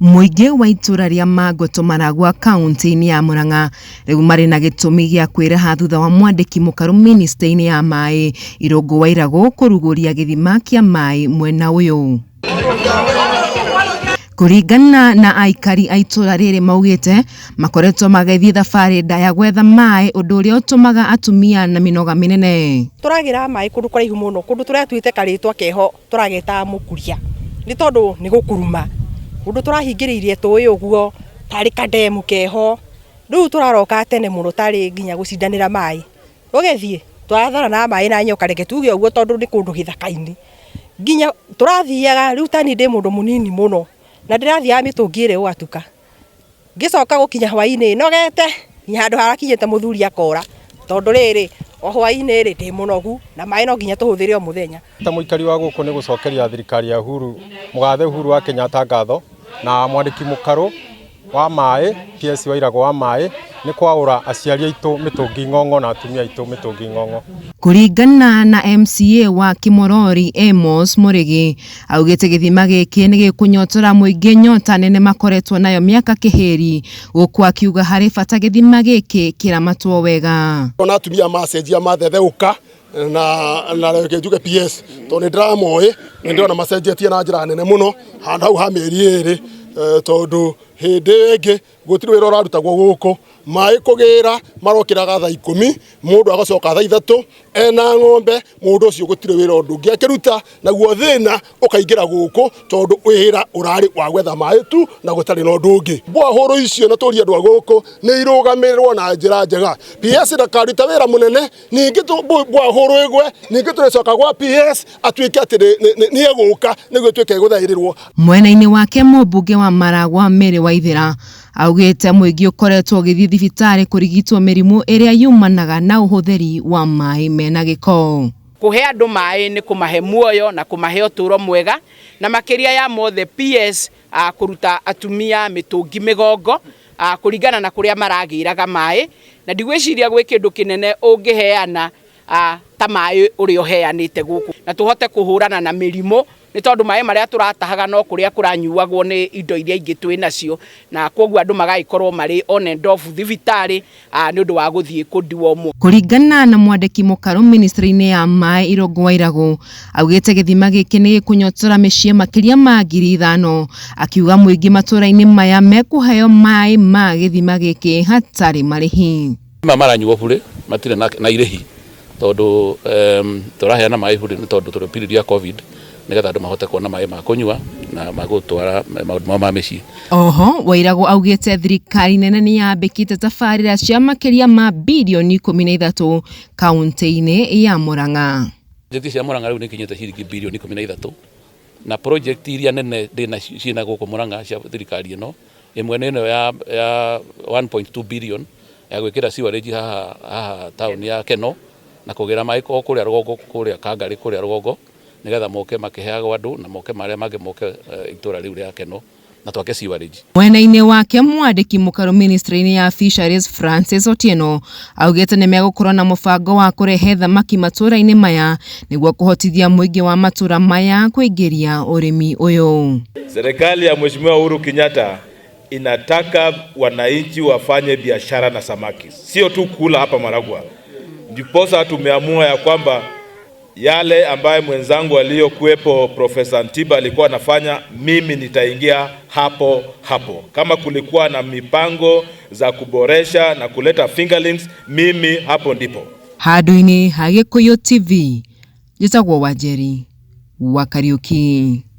Mũingĩ wa itũra rĩa Mangoto Maragua kaunti-inĩ ya Murang'a rĩu marĩ na gĩtũmi gĩa kwĩraha thutha wa mwandĩki mũkaru mĩnĩstrĩ-inĩ ya maĩ Irũngũ Wairagũ kũrugũria gĩthima kĩa maĩ mwena ũyũ. Kũringana na aikari a itũra rĩrĩ maugĩte makoretwo magĩthiĩ thabarĩ ndaya gwetha maĩ ũndũ ũrĩa ũtũmaga atumia na mĩnoga mĩnene. Tũragĩra maĩ kũndũ kũraihu mũno, kũndũ tũretuĩte karĩtwa keho tũragetaga mũkuria, nĩ tondũ nĩ gũkuruma, kũndũ tũrahingĩrĩirie tũĩ ũguo tarĩ kandemu keho, rĩu tũraroka tene mũno tarĩ nginya gũcindanĩra maĩ, ũgĩthiĩ tũrathara na maĩ na nyoka, reke tuge ũguo tondũ nĩ kũndũ gĩthaka-inĩ, nginya tũrathiaga rĩu tani ndĩ mũndũ mũnini mũno na ndĩrathiaga mĩtũngi ĩrĩa gũgatuka, ngĩcoka gũkinya hwainĩ nogete nginya handũ harakinyĩte mũthuri akora, tondũ rĩrĩ o hwainĩ rĩ ndĩ mũnogu na maĩ no nginya tũhũthĩre o mũthenya. Ta mũikari wa gũkũ nĩ gũcokeria thirikari ya Uhuru mũgathe Uhuru wa Kenyatta ngatho na mwandĩki mũkarũ wa maĩ PS Wairagũ wa maĩ nĩ kwaũra aciari aitũ mĩtũngi ng'ong'o na atumia aitũ mĩtũngi ng'ong'o. Kũringana na MCA wa Kimorori Amos Mũrĩgi augĩte gĩthima gĩkĩ nĩ gĩkũnyotora mũingĩ nyota nene makoretwo nayo mĩaka kĩhĩri, gũkũ akiuga harĩ bata gĩthima gĩkĩ kĩramatwo wega. Ona atumia macenjia mathetheũka na reke njuge PS tondũ nĩ ndĩramoĩ nĩ ndĩrona macenjetie na njĩra nene mũno handũ hau ha mĩeri ĩrĩ, tondũ hĩndĩ ĩyo ĩngĩ gũtirĩ wĩra ũrarutagwo gũkũ, maĩ kũgĩra marokĩraga thaa 10, mũndũ agacoka thaa 3 ena ng'ombe, mũndũ ũcio gũtirĩ wĩra ũndũ ũngĩ akĩruta, naguo thĩna ũkaingĩra gũkũ tondũ wĩra ũrarĩ wa gwetha maĩ tu na gũtarĩ na ũndũ ũngĩ. Mbohoro icio na tũrie andũ a gũkũ nĩ irũgamĩrĩrwo na njĩra njega. PS ndakaruta wĩra mũnene, ningĩ mbohoro ĩgwe, ningĩ tũrĩcoka gwa PS atuĩke atĩ nĩ egũka nĩguo ĩtuĩke gũthaĩrĩrwo. Mwena-inĩ wake mũmbunge wa Maragua Mary Waithera augĩte mũingĩ ũkoretwo ũgĩthiĩ thibitarĩ kũrigitwo mĩrimũ ĩrĩa yumanaga na ũhũthĩri wa maĩ mena gĩko. Kũhe andũ maĩ nĩ kũmahe muoyo na kũmahe ũtũũro mwega, na makĩria ya mothe PS kũruta atumia mĩtũngi mĩgongo kũringana na kũrĩa maragĩraga maĩ, na ndigwĩciria gwĩ kĩndũ kĩnene ũngĩheana ta maĩ ũrĩa ũheanĩte gũkũ, na tũhote kũhũrana na mĩrimũ nĩ tondũ maĩ marĩa tũratahaga no kũrĩa kũranyuagwo nĩ indo iria ingĩ twĩ nacio, na koguo andũ magagĩkorwo marĩ on and off thibitarĩ nĩ ũndũ wa gũthiĩ kũndiwo. Kũringana na mwandĩki mũkarũ mĩnĩstrĩ-inĩ ya maĩ Irũngũ Wairagũ augĩte gĩthima gĩkĩ nĩ gĩkũnyotora mĩciĩ makĩria ma 5,000, akiuga mũingĩ matũra-inĩ maya mekũheo maĩ ma gĩthima gĩkĩ hatarĩ marĩhi. Ma maranyuo bure matirĩ na irĩhi tondũ tũraheana maĩ bure nĩ tondũ tũrĩ period ya COVID nĩgetha andũ mahote kuona maĩ ma kũnyua na ma gũtwara maũndũ mao ma mĩciĩ. Oho Wairagũ augĩte thirikari nene nĩ yambĩkĩte tabarĩra cia makĩria ma bilioni 13 kaunti-inĩ ya Murang'a. Bajeti cia Murang'a rĩu nĩ ikinyĩte ciringi bilioni 13 na project iria nene ndĩna ciĩna gũkũ Murang'a cia thirikari ĩno, ĩmwe nĩ ĩno ya 1.2 billion ya gwĩkĩra sewerage haha haha taũni ya Keno na kũgĩra maĩ o kũrĩa rũgongo kũrĩa Kangarĩ kũrĩa rũgongo nĩgetha moke makĩheagwo andũ na moke marĩa mangĩ moke itũra rĩu rĩa Keno na twake sewerage. Mwena-inĩ wake mwandĩki mũkarũ mĩnĩstrĩ-inĩ ya Fisheries Francis Otieno augĩte nĩ megũkorwo na mũbango wa kũrehe thamaki matũra-inĩ maya nĩguo kũhotithia mũingĩ wa matũra maya kũingĩria ũrĩmi ũyũ. Serikali ya Mheshimiwa Uhuru Kenyatta inataka wananchi wafanye biashara na samaki, sio tu kula hapa Maragua. Ndiposa tumeamua ya kwamba yale ambaye mwenzangu aliyokuwepo Profesa Ntiba alikuwa anafanya, mimi nitaingia hapo hapo. Kama kulikuwa na mipango za kuboresha na kuleta fingerlings, mimi hapo ndipo. Handũ-inĩ ha Gĩkũyũ TV, njĩtagwo Wanjeri wa Kariũki.